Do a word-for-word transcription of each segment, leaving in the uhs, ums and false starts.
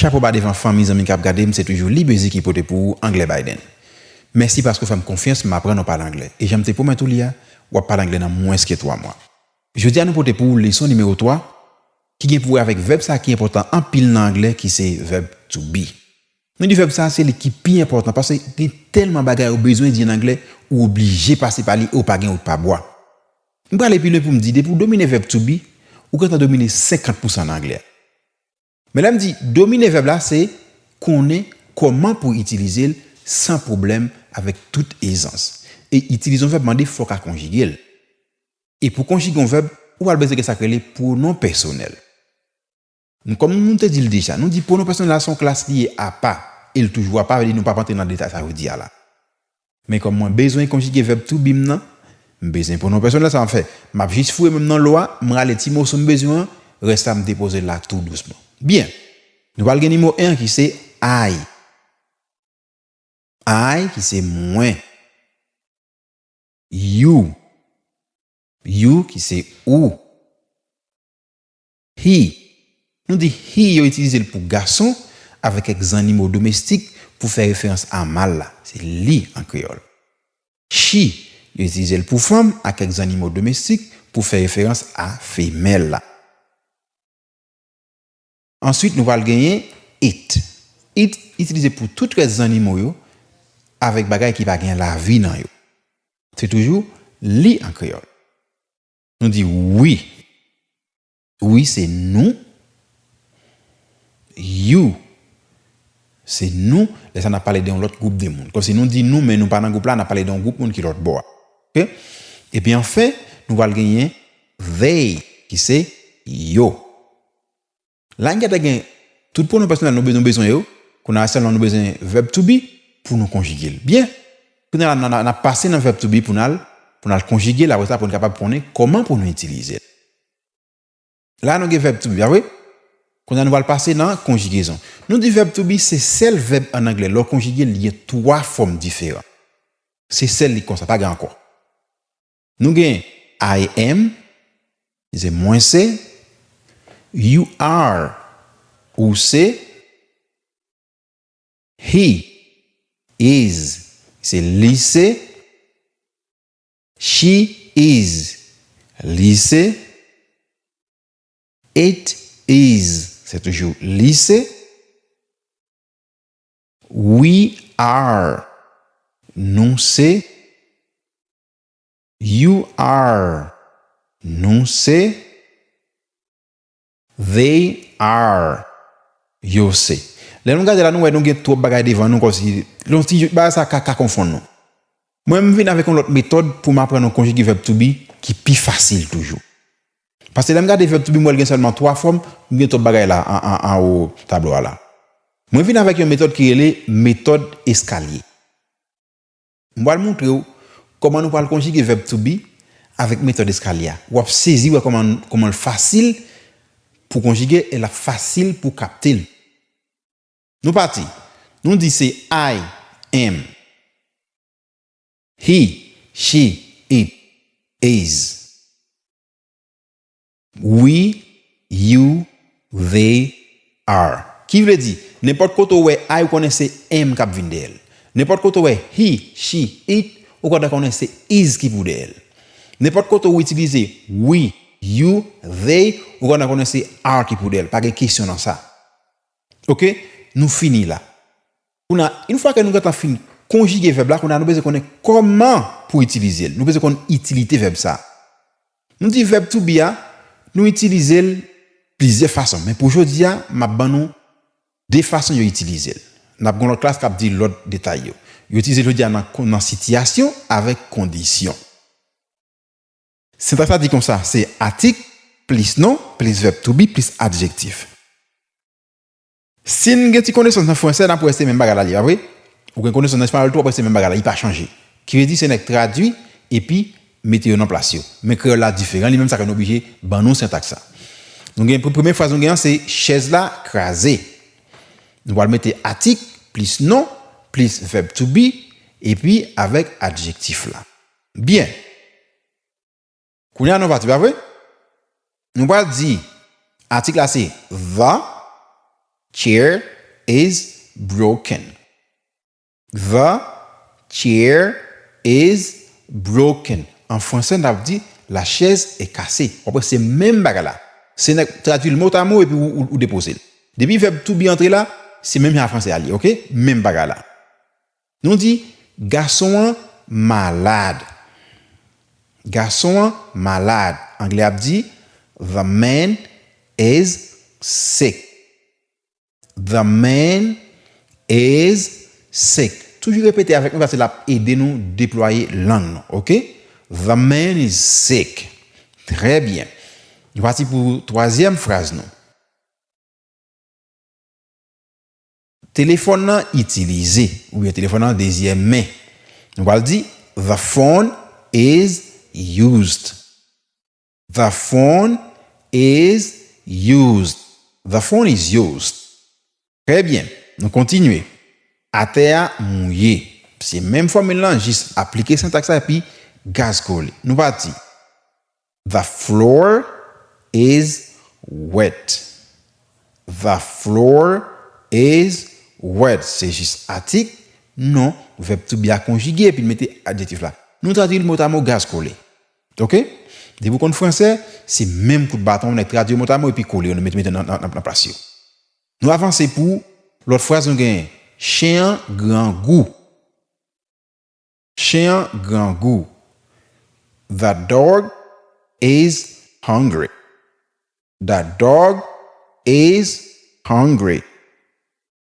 Chapo ba devan fanmi, zanmi k ap gade m, se toujou Libezi ki pote pou ou Anglè Biden. Mèsi paske w fè m konfyans, m aprann w pale anglè. E jan m te pwomèt ou li a, w ap pale anglè nan mwens ke twa mwa. Jodi a, nou pote pou ou leson nimewo twa, ki gen pou wè avèk vèb sa ki enpòtan anpil nan anglè, ki se vèb to be. Nou di vèb sa, se li ki pi enpòtan, paske gen tèlman bagay ou bezwen di an anglè, ou oblije pase pa li, e w pa gen wout pa bwa. M prale pi lwen pou m di, depi w domine vèb to be, ou gentan domine senkant pousan nan anglè a. Men lè m di domine vèb la, se konnen kòman pou itilize l san pwoblèm, avèk tout ezans. E itilize yon vèb mande fò w ka konjige l. E pou konjige yon vèb, ou pral bezwen gen sa k rele pwonon pèsonèl. Nou, kòm nou te di l deja, nou di pwonon pèsonèl la se yon klas li ye apa, e l toujou apa, vle di nou p ap antre nan detay sa jodi a la. Men kòm mwen bezwen konjige vèb to be m nan, m bezwen pwonon pèsonèl, sa m ap fè? M ap jis foure men m nan lo a, m rale ti moso m bezwen an, rès la m depoze l la tou dousman. Byen. Nou pral gen nimewo en an ki se I. I ki se mwen. You. You ki se ou. He. Nou di he, yo itilize l pou gason, avèk kèk zannimo domestik, pou fè referans a mal la. Se li an kreyòl. She, yo itilize l pou fanm, ak kèk zannimo domestik, pou fè referans a femèl la. Answit, nou pral genyen it. It itilize pou tout rès zannimo yo, avèk bagay ki pa gen lavi nan yo. Se toujou li an kreyòl. Nou di we. We se nou. You se nou. Lè sa n ap pale de yon lòt gwoup de moun. Kòmsi nou di nou, men nou pa nan gwoup la, n ap pale de yon gwoup moun ki lòt bò a. Oke? Epi anfen, nou pral genyen they, ki se yo. La n gentan gen tout pwonon pèsonèl nou be-, nou bezwen yo. Kounye a sèlman nou bezwen vèb to be pou nou konjige l. Byen. Kounye a la, n a, n a, n ap pase nan vèb to be pou n al, pou n al konjige l, apre sa, pou n kapab konnen kòman pou nou itilize l. La, nou gen vèb to be, pa vre? Kounye a, nou pral pase nan konjigezon. Nou di vèb to be se sèl vèb an anglè, lè w konjige l, li gen twa fòm diferan. Se sèl li konsa, pa gen ankò. Nou gen I am, se mwen se, you are, ou se, he is, se li se, she is, li se, it is, se toujou li se, we are, nou se, you are, nou se, they are, yo se. Lè nou gade la, nou wè nou gen twòp bagay devan nou, kòmsi, yon ti bagay sa ka, ka konfonn nou. Mwen, m vin avèk yon lòt metòd pou m aprann nou konjige vèb to be ki pi fasil toujou. Paske lè m gade vèb to be, m wè l gen sèlman twa fòm, m gen twòp bagay la, an, an, anwo tablo a la. Mwen vin avèk yon metòd ki rele metòd eskalye. M pral montre w kòman nou pral konjige vèb to be avèk metòd eskalye a. W ap sezi wè kòman, kòman l fasil pou konjige e l ap fasil pou kapte l. Nou pati. Nou di se I am. He, she, it, is. We, you, they, are. Ki vle di, nenpòt kote w wè I, ou konnen se am k ap vin dèyè l. Nenpòt kote w wè he, she, it, ou konn konnen se is ki pou dèyè l. Nenpòt kote w itilize we, you, they, ou konn konnen se are ki pou dèyè l. Pa gen kesyon nan sa. Oke? Nou fini la. Kounye a, yon fwa ke nou gentan fin konjige vèb la, kounye a nou bezwen konnen kòman pou itilize l. Nou bezwen konn itilite vèb sa. Nou di vèb to be a, nou itilize l plizyè fason. Men pou jodi a, m ap ban nou de fason yo itilize l. N ap gen lòt klas k ap di lòt detay yo. Yo itilize l jodi a nan, nan sitiyasyon avèk kondisyon. Sentaks la di konsa, se atik, plis non, plis vèb to be, plis adjektif. Si n gen ti konesans nan fransè, n ap wè se menm bagay la li, pa vre? Ou gen konesans nan espayòl tou, w ap wè se menm bagay la, li pa chanje. Ki vle di se nèg tradui epi mete yo nan plas yo. Men kreyòl la diferan, li menm sa fè n oblije ban nou sentaks sa. Nou gen pre-, premye fraz nou gen an se chèz la kraze. Nou pral mete atik, plis non, plis vèb to be, epi avèk adjektif la. Byen. Kounye a nou pati, pa vre? Nou pral di, atik la se the, Chair is broken. The chair is broken. An fransè, n ap di la chaise est cassée. W ap wè se menm bagay la. Se nèg tradui l motamo epi ou, ou, ou depoze l. Depi vèb to be antre la, se menm jan fransè a li, oke? Menm bagay la. Nou di, gason an malad. Gason an malad. Anglè ap di, the man is sick. The man is sick. Toujou repete avèk nou paske l ap ede nou deplwaye lang nou, oke? The man is sick. Trè byen. Nou pati pou twazyèm fraz nou. Telefòn nan itilize, oubyen telefòn nan dezyèm men. Nou pral di, the phone is used. The phone is used. The phone is used. Trè byen. Nou kontinye. Atè a mouye. Se menm fòmil lan, jis aplike sentaks la epi gaz kole. Nou pati. The floor is wet. The floor is wet. Se jis atik, non, vèb to be a konjige epi l mete adjektif la. Nou tradui l motamo gaz kole. Oke? Depi w konn fransè, se menm kout baton, nèg tradui motamo epi kole yo, nou mete, mete nan, nan, nan plas yo. Nou avanse pou lòt fraz nou genyen. Chen an grangou. Chen an grangou. The dog is hungry. The dog is hungry.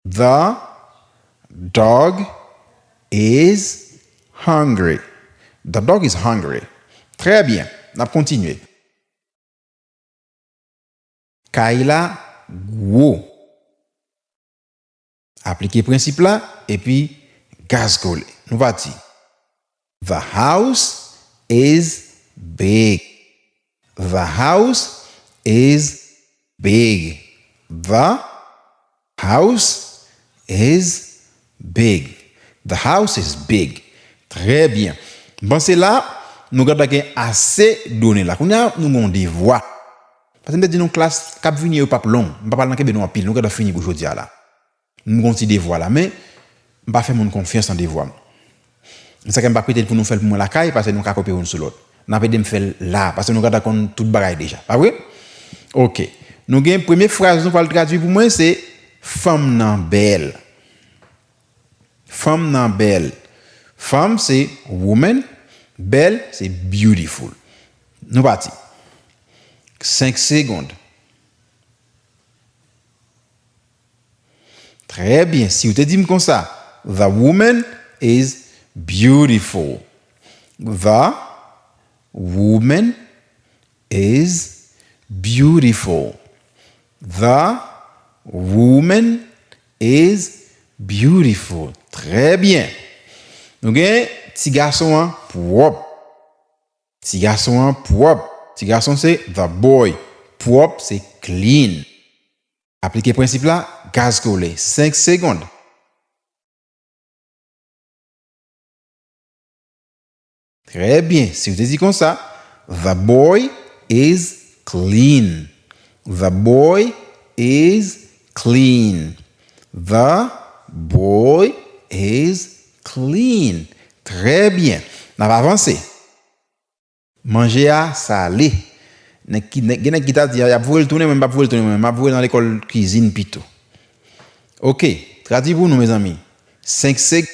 The dog is hungry. The dog is hungry. Trè byen. N ap kontinye. Kay la gwo. Aplike prensip la, epi gaz kole. Nou pati. The house is big. The house is big. The house is big. The house is big. Trè byen. M panse la, nou gentan gen ase done la. Kounye a, nou gen yon devwa. Paske m te di nou klas k ap vini yo p ap long. M pa pral nan kenbe nou anpil. Nou gentan fini pou jodi a la. M gen yon ti devwa la, men m pa fè moun konfyans nan devwa m. Se sa k fè m p ap kite l pou nou fè l pou mwen lakay, paske nou ka kopye youn sou lòt. N ap ede m fè l la, paske nou gentan konn tout bagay deja. Pa vre? Oke. Nou gen premye fraz nou pral tradui pou mwen, se fanm nan bèl. Fanm nan bèl. Fanm se woman, bèl se beautiful. Nou pati. Senk segonn. Trè byen, si w te di m konsa, the woman is beautiful. The woman is beautiful. The woman is beautiful. Trè byen. Nou gen ti gason an pwòp. Ti gason an pwòp. Ti gason se the boy. Pwòp se clean. Aplike prensip la, gaz kole. Senk segonn. Trè byen, si w te di konsa, the boy is clean. The boy is clean. The boy is clean. Trè byen. N ap avanse. Manje a sale. Nèg ki, nèg, gen nèg ki ta di, "Y ap voye l tounen, mwen m p ap voye l tounen, mwen m ap voye l nan lekòl kwizin pito." Oke, tradui pou nou, mezanmi. Senk seg.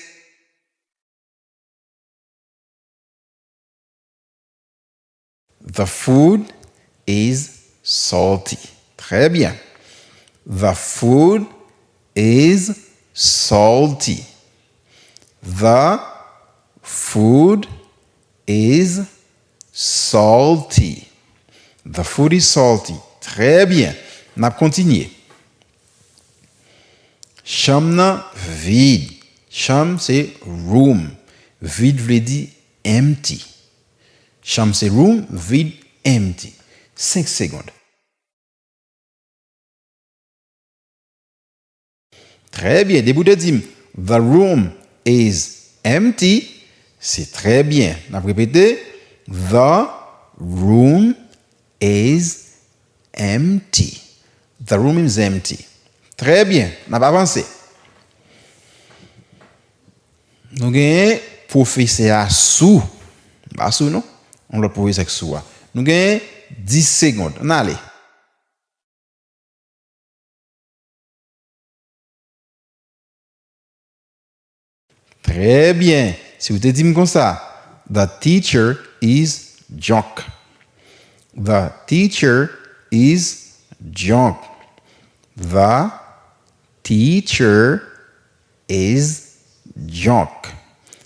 The food is salty. Trè byen. The food is salty. The food is salty. The food is salty. Trè byen. N ap kontinye. Chanm nan vid. Chanm se room. Vid vle di empty. Chanm se room, vid empty. Senk segonn. Trè byen, depi w te di m, the room is empty, se trè byen. N ap repete, the room is empty. The room is empty. Trè byen, n ap avanse. Nou genyen pwofesè a sou. Pa sou non. Yon lòt pwofesè k sou a. Nou genyen dis segonn. Ann ale. Trè byen. Si w te di m konsa, "The teacher is drunk." The teacher is drunk. The teacher is drunk.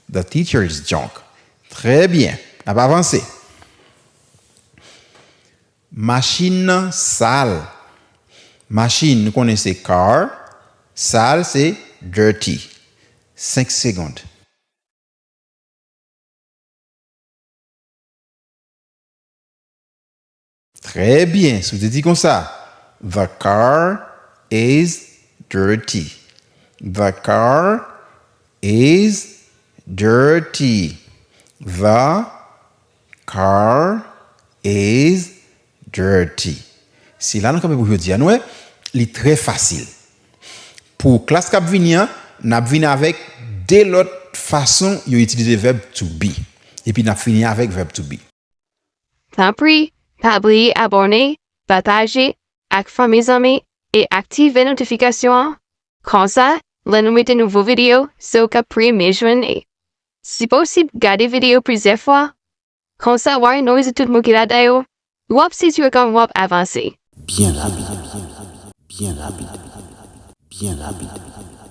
The teacher is drunk. Trè byen. N ap avanse. Machin nan sal. Machin, nou konnen se car. Sal, se dirty. Senk segonn. Trè byen. Si w te di konsa, "The car is dirty." The car is dirty. The car is dirty. Se la nou kanpe pou jodi a. Nou wè, li trè fasil. Pou klas k ap vini an, n ap vin avèk de lòt fason yo itilize vèb to be. Epi n ap fini avèk vèb to be. Tanpri, pa bliye abòne, pataje ak fanmi zanmi e aktive notifikasyon an. Konsa, lè nou mete nouvo videyo, se ou k ap premye jwenn li. Si posib, gade videyo plizyè fwa. Konsa, w a enjoy tout mo ki ladan yo. W ap santi w kòm w ap avanse. Byen rapid. Byen rapid. Byen rapid.